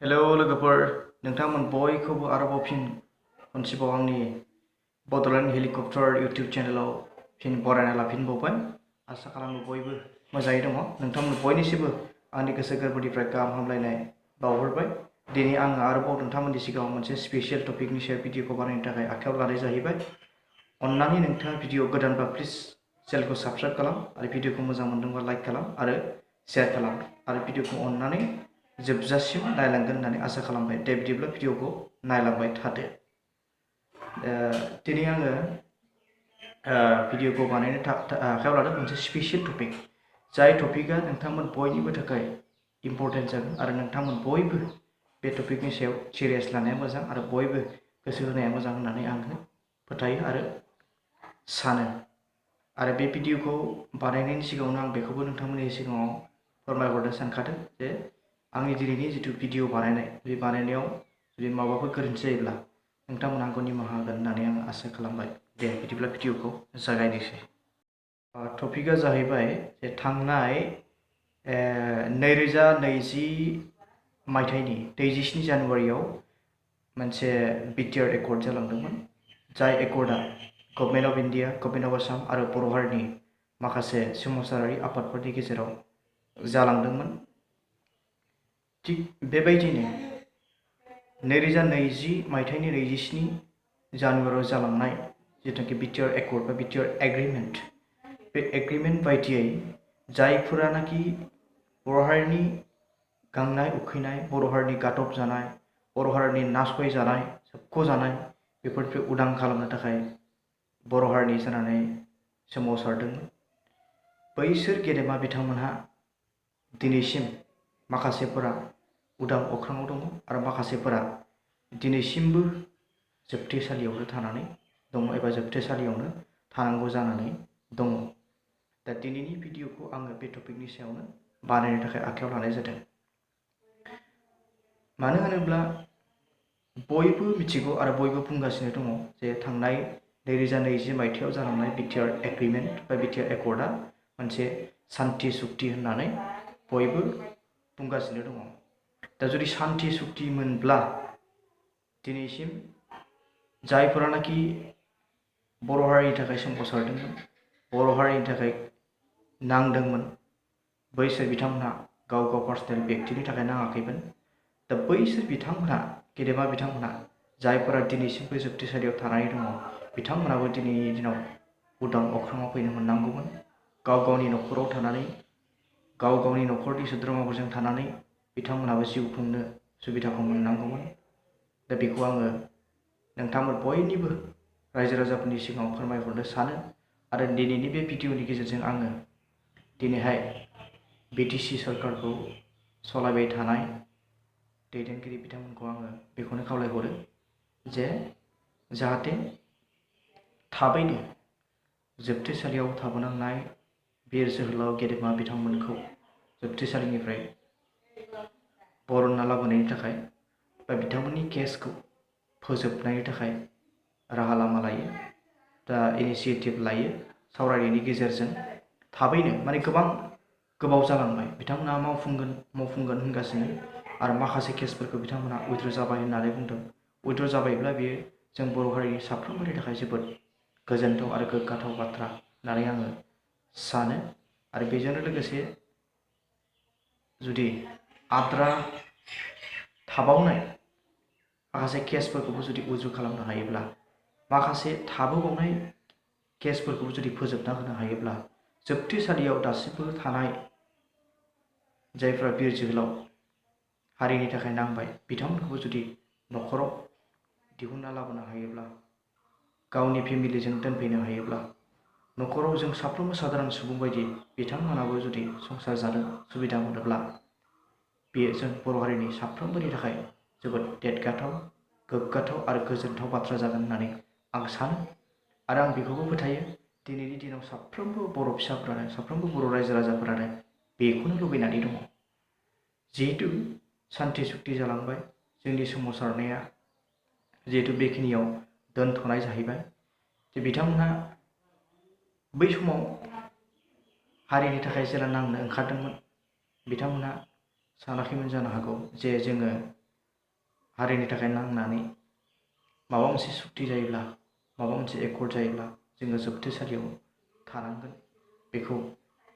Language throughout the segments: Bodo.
हेलौ लोगोफोर, नोंथांमोन बयखौबो आरोबाव फिन खनसेबाव आंनि बड'लेण्ड हेलिकप्टार इउटिउब चेनेलाव फिन बरायना लाफिनबावबाय। आसा खालामो बयबो मोजाङै दङ। नोंथांमोन बयनिसिमबो आंनि गोसो गोरबोनिफ्राय गाहाम हामलायनाय बावहरबाय। दिनै आङो आरोबाव नोंथांमोननि सिगाङाव मोनसे स्पेशियेल टपिकनि सायाव भिडिअखौ बानायनो थाखाय आखायाव लानाय जाहैबाय। अन्नानै नोंथाङा भिडिअ गोदानबा प्लिज चेनेलखौ साबस्क्राइब खालाम आरो भिडिअखौ मोजां मोनदोंबा लाइक खालाम आरो शेयार खालाम आरो भिडिअखौ अन्नानै जोबजासिम नायलांगोन होननानै आसा खालामबाय। दे बिदिब्ला भिडिअखौ नायलांबाय थादो। दिनै आङो भिडिअखौ बानायनो आखायाव लादों मोनसे स्पेशियेल टपिक, जाय टपिकआ नोंथांमोन बयनिबो थाखाय इम्परटेन्ट जागोन आरो नोंथांमोन बयबो बे टपिकनि सायाव सिरियास लानाया मोजां आरो बयबो गोसो होनाया मोजां होननानै आङो फोथायो आरो सानो। आरो बे भिडिअखौ बानायनायनि सिगाङावनो आं बेखौबो नोंथांमोननि सिगाङाव फोरमायहरनो सानखादों जे आंनि दिनैनि जिथु भिडिअ बानायनाय, बे बानायनायाव जुदि माबाफोर गोरोन्थि जायोब्ला नोंथांमोना आंखौ निमाहा होगोन होननानै आं आसा खालामबाय। दे बिदिब्ला भिडिअखौ जागायनोसै। टपिकआ जाहैबाय जे थांनाय 2020 मायथाइनि 27 जानुवारियाव मोनसे बिटिआर एकर्ड जालांदोंमोन, जाय एकर्डआ government of India, government of Assam आरो बर' हारिनि माखासे सोमावसारारि आफादफोरनि गेजेराव जालांदोंमोन। थिग बेबायदिनो 2020 मायथाइनि 27 जानुवारियाव जालांनाय जिथुनाखि बिटिआर एकर्ड बा बिटिआर एग्रिमेन्ट, बे एग्रिमेन्ट बायदियै जायफोरानाखि बर' हारिनि गांनाय उखैनाय, बर' हारिनि गादब जानाय, बर' हारिनि नासयजानाय, सोबख'जानाय, बेफोरनिफ्राय उदां खालामनो थाखाय बर' हारिनि जानानै सोमावसारदोंमोन, बैसोर गेदेमा बिथांमोनहा दिनैसिम माखासेफोरा उदां अख्राङाव दङ आरो माखासेफोरा दिनैसिमबो जोबथेसालियावनो थानानै दङ एबा जोबथेसालियावनो थानांगौ जानानै दङ। दा दिनैनि भिडिअखौ आङो बे टपिकनि सायावनो बानायनो थाखाय आखायाव लानाय जादों। मानो होनोब्ला बयबो मिथिगौ आरो बयबो बुंगासिनो दङ जे थांनाय 2020 मायथाइयाव जालांनाय बिटिआर एग्रिमेन्ट बा बिटिआर एकर्डआ मोनसे सान्थि सुक्ति होननानै बयबो बुंगासिनो दङ। दा जुदि सान्थि सुक्तिमोनब्ला दिनैसिम जायफोरानाखि बर' हारिनि थाखाय सोमावसारदोंमोन, बर' हारिनि थाखाय नांदोंमोन, बैसोर बिथांमोनहा गाव पार्सनेल बेक्तिनि थाखाय नाङाखैमोन। दा बैसोर बिथांमोनहा, गेदेमा बिथांमोनहा, जायफोरा दिनैसिमबो जोबथेसालियाव थानानै दङ, बिथांमोनाबो दिनैनि दिनाव उदां अख्राङाव फैनो मोननांगौमोन। गाव गावनि न'खराव थानानै, गाव गावनि न'खरनि सोद्रोमाफोरजों थानानै बिथांमोनाबो जिउ खुंनो सुबिदाखौ मोननांगौमोन। दा बेखौ आङो नोंथांमोन बयनिबो रायजो राजाफोरनि सिगाङाव फोरमायहरनो सानो आरो दिनैनि बे भिडिअनि गेजेरजों आङो दिनैहाय बिटिसि सरकारखौ सालायबाय थानाय दैदेनगिरि बिथांमोनखौ आङो बेखौनो खावलायहरो जे जाहाथे थाबैनो जोबथेसालियाव थाबोनांनाय बिर जोहोलाव गेदेमा बिथांमोनखौ जोबथेसालिनिफ्राय बरनना लाबोनायनि थाखाय बा बिथांमोननि केसखौ फोजोबनायनि थाखाय राहा लामा लायो, दा इनिसियेटिभ लायो। सावरायनायनि गेजेरजों थाबैनो, माने गोबाव जालांबाय, बिथांमोनहा मावफुंगोन होनगासिनो आरो माखासे केसफोरखौ बिथांमोनहा उइथ्र' जाबाय होननानै बुंदों। उइथ्र' जाबायब्ला बेयो जों बर' हारिनि साफ्रोमबोनि थाखाय जोबोद गोजोनथाव आरो गोग्गाथाव बाथ्रा होननानै आङो सानो। आरो बेजोंनो लोगोसे जुदि आद्रा थाबावनाय माखासे केसफोरखौबो जुदि उइथ्र' खालामनो हायोब्ला, माखासे थाबोबावनाय केसफोरखौबो जुदि फोजोबना होनो हायोब्ला, जोबथेसालियाव दासिमबो थानाय जायफ्रा बिर जोहोलाव हारिनि थाखाय नांबाय, बिथांमोनखौबो जुदि न'खराव दिहुनना लाबोनो हायोब्ला, गावनि फेमिलिजों दोनफैनो हायोब्ला, न'खराव जों साफ्रोमबो सादारन सुबुं बायदि बिथांमोनाबो जुदि संसार जानो सुबिदा मोनोब्ला, बेयो जों बर' हारिनि साफ्रोमबोनि थाखाय जोबोद देरगाथाव, गोग्गाथाव आरो गोजोनथाव बाथ्रा जागोन होननानै आं सानो। आरो आं बेखौबो फोथायो, दिनैनि दिनाव साफ्रोमबो बर' फिसाफोरानो, साफ्रोमबो बर' रायजो राजाफोरानो बेखौनो लुबैनानै दङ। जिहेतु सान्थि सुक्ति जालांबाय, जोंनि सोमावसारनाया जिहेतु बेखिनियाव दोनथ'नाय जाहैबाय, जे बिथांमोनहा बै समाव हारिनि थाखाय जेला नांनो ओंखारदोंमोन, बिथांमोनहा सानाखैमोन जानो हागौ जे जोङो हारिनि थाखाय नांनानै माबा मोनसे सुक्ति जायोब्ला माबा मोनसे एकर्ड जायोब्ला जोङो जोबथेसालियाव थानांगोन बेखौ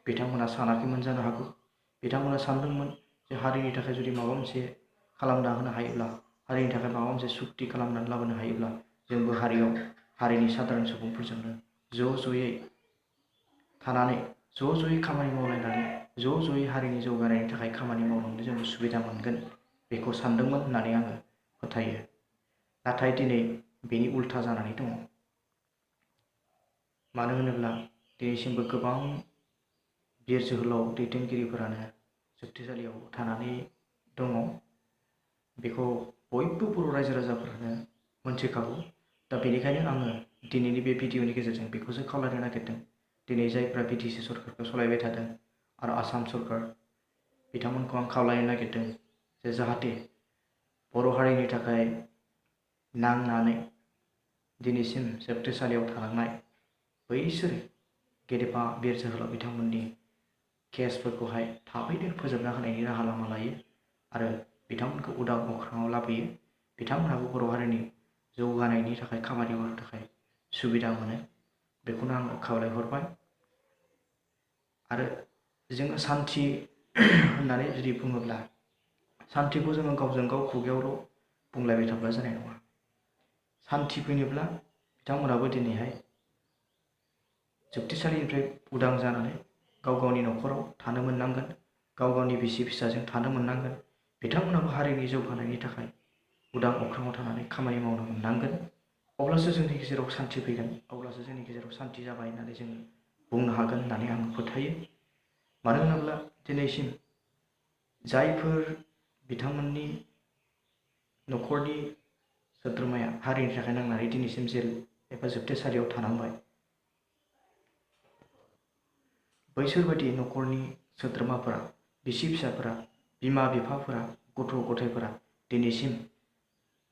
बिथांमोना सानाखैमोन जानो हागौ। बिथांमोना सानदोंमोन जे हारिनि थाखाय जुदि माबा मोनसे खालामना होनो हायोब्ला हारिनि थाखाय माबा मोनसे सुक्ति खालामनानै लाबोनो हायोब्ला जोंबो हारिनि साधारन सुबुंफोरजोंनो ज'यै थानानै ज'यै खामानि मावलायनानै ज'यै हारिनि जौगानायनि थाखाय खामानि मावलांनो जों सुबिदा मोनगोन बेखौ सानदोंमोन होननानै आङो फोथायो। नाथाय दिनै बेनि उल्था जानानै दङ। मानो होनोब्ला दिनैसिमबो गोबां बिर जोहोलाव दैदेनगिरिफोरानो जोबथेसालियाव थानानै दङ। बेखौ बयबो बर' रायजो राजाफोरानो मोनथिखागौ। दा बेनिखायनो आङो दिनैनि बे भिडिअनि गेजेरजों बेखौसो खावलायनो नागिरदों। दिनै जायफ्रा बिटिसि सरकारखौ सालायबाय थादों आरो आसाम सरकार बिथांमोनखौ आं खावलायनो नागिरदों जे जाहाथे बर' हारिनि थाखाय नांनानै दिनैसिम जोबथेसालियाव थानांनाय बैसोर गेदेमा बिर जोहोलाव बिथांमोननि केसफोरखौहाय थाबैनो फोजोबना होनायनि राहा लामा लायो आरो बिथांमोनखौ उदां अख्राङाव लाबोयो। बिथांमोनहाबो बर' हारिनि जौगानायनि थाखाय खामानि मावनो थाखाय सुबिदा मोनो। बेखौनो आङो खावलायहरबाय। आरो जोङो सान्थि होननानै जुदि बुङोब्ला सान्थिखौ जोङो गावजों गाव खुगायावल' बुंलायबाय थाब्ला जानाय नङा। सान्थि फैनोब्ला बिथांमोनाबो दिनैहाय जोबथेसालिनिफ्राय उदां जानानै गाव गावनि न'खराव थानो मोननांगोन, गाव गावनि बिसि फिसाजों थानो मोननांगोन। बिथांमोनाबो हारिनि जौगानायनि थाखाय उदां अख्राङाव थानानै खामानि मावनो मोननांगोन। अब्लासो जोंनि गेजेराव सान्थि फैगोन, अब्लासो जोंनि गेजेराव सान्थि जाबाय होननानै जोङो बुंनो हागोन होननानै आं फोथायो। मानो होनोब्ला दिनैसिम जायफोर बिथांमोननि न'खरनि सोद्रोमाया हारिनि थाखाय नांनानै दिनैसिम जेल एबा जोबथेसालियाव थानांबाय, बैसोरबायदि न'खरनि सोद्रोमाफोरा, बिसि फिसाफोरा, बिमा बिफाफोरा, गथ' गथायफोरा दिनैसिम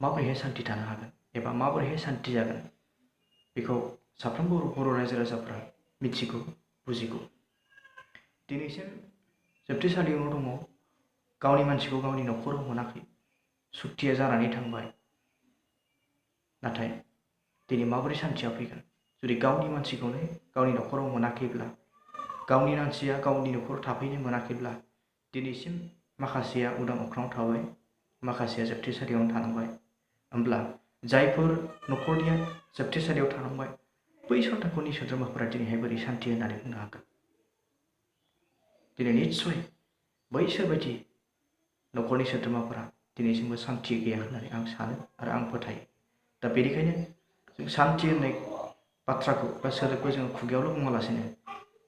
माबोरैहाय सान्थि थानो हागोन एबा माबोरैहाय सान्थि जागोन बेखौ साफ्रोमबो बर' रायजो राजाफ्रा मिथिगौ, बुजिगौ। दिनैसिम जोबथेसालियावनो दङ, गावनि मानसिखौ गावनि न'खराव मोनाखै, सुक्तिया जानानै थांबाय। नाथाय दिनै माबोरै सान्थिया फैगोन जुदि गावनि मानसिखौनो गावनि न'खराव मोनाखैब्ला, गावनि मानसिया गावनि न'खराव थाफैनो मोनाखैब्ला दिनैसिम माखासेया उदां अख्राङाव थाबाय, माखासेया जोबथेसालियावनो थानांबाय। होमब्ला जायफोर न'खरनिया जोबथेसालियाव थानांबाय बैसोर न'खरनि सोद्रोमाफोरा दिनैहाय बोरै सान्थि होननानै बुंनो हागोन? दिनै निस्सय बैसोरबायदि न'खरनि सोद्रोमाफोरा दिनैसिमबो सान्थि गैया होननानै आं सानो आरो आं फोथायो। दा बेनिखायनो जों सान्थि होननाय बाथ्राखौ बा सोदोबखौ जोङो खुगायावल' बुङालासिनो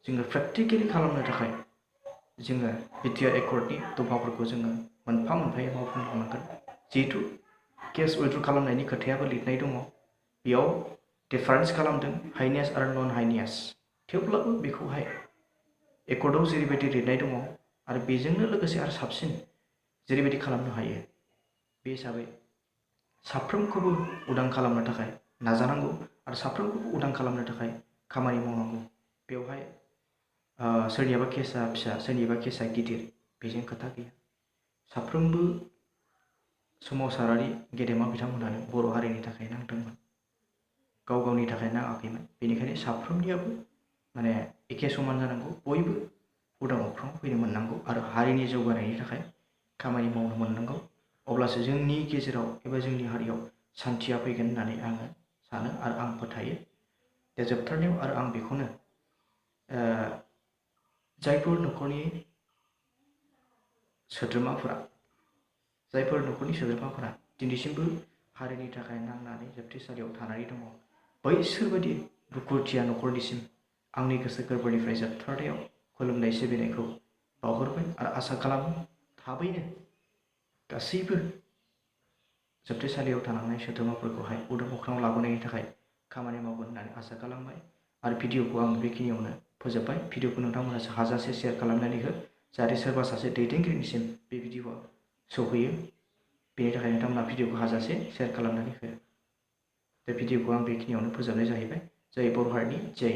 जोङो प्रेक्टिकेलि खालामनो थाखाय जोङो बिटिआर एकर्डनि दफाफोरखौ जोङो मोनफा मोनफायै मावफुंलांनांगोन। जिहेथु केस उइथड्र खालामनायनि खोथायाबो लिरनाय दङ, बेयाव डिफारेन्स खालामदों हाइनेस आरो नन हाइनेस। थेवब्लाबो बेखौहाय एकर्डआव जेरैबायदि लिरनाय दङ आरो बेजोंनो लोगोसे आरो साबसिन जेरैबायदि खालामनो हायो, बे हिसाबै साफ्रोमखौबो उदां खालामनो थाखाय नाजानांगौ आरो साफ्रोमखौबो उदां खालामनो थाखाय खामानि मावनांगौ। बेवहाय सोरनियाबा केसा फिसा, सोरनिबा केसा गिदिर बेजों खोथा गैया। साफ्रोमबो सोमावसारारि गेदेमा बिथांमोनानो बर' हारिनि थाखाय नांदोंमोन, गाव गावनि थाखाय नाङाखैमोन। बेनिखायनो साफ्रोमनियाबो माने एखे समान जानांगौ, बयबो उदां अख्राङाव फैनो मोननांगौ आरो हारिनि जौगानायनि थाखाय खामानि मावनो मोननांगौ। अब्लासो जोंनि गेजेराव एबा जोंनि हारियाव सान्थिया फैगोन होननानै आङो सानो आरो आं फोथायो। दा जोबथारनायाव आरो आं बेखौनो जायफोर न'खरनि सोद्रोमाफोरा दिनैसिमबो हारिनि थाखाय नांनानै जोबथेसालियाव थानानै दङ, बैसोरबायदि दुखुथिया न'खरनिसिम आंनि गोसो गोरबोनिफ्राय जोबथारनायाव खुलुमनाय सिबिनायखौ बावहरबाय आरो आसा खालामो थाबैनो गासैबो जोबथेसालियाव थानांनाय सोद्रोमाफोरखौहाय उदां अख्राङाव लाबोनायनि थाखाय खामानि मावगोन होननानै आसा खालामबाय। आरो भिडिअखौ आं बेखिनियावनो फोजोबबाय। भिडिअखौ नोंथांमोना हाजासे शेयार खालामनानै हो, जाहाथे सोरबा सासे दैदेनगिरिनिसिम बे भिडिअआ सौहैयो। बेनि थाखाय नोंथांमोना भिडिअखौ हाजासे शेयार खालामनानै हो। बे भिडिअखौ आं बेखिनियावनो फोजोबनाय जाहैबाय। जय बर' हारिनि जय।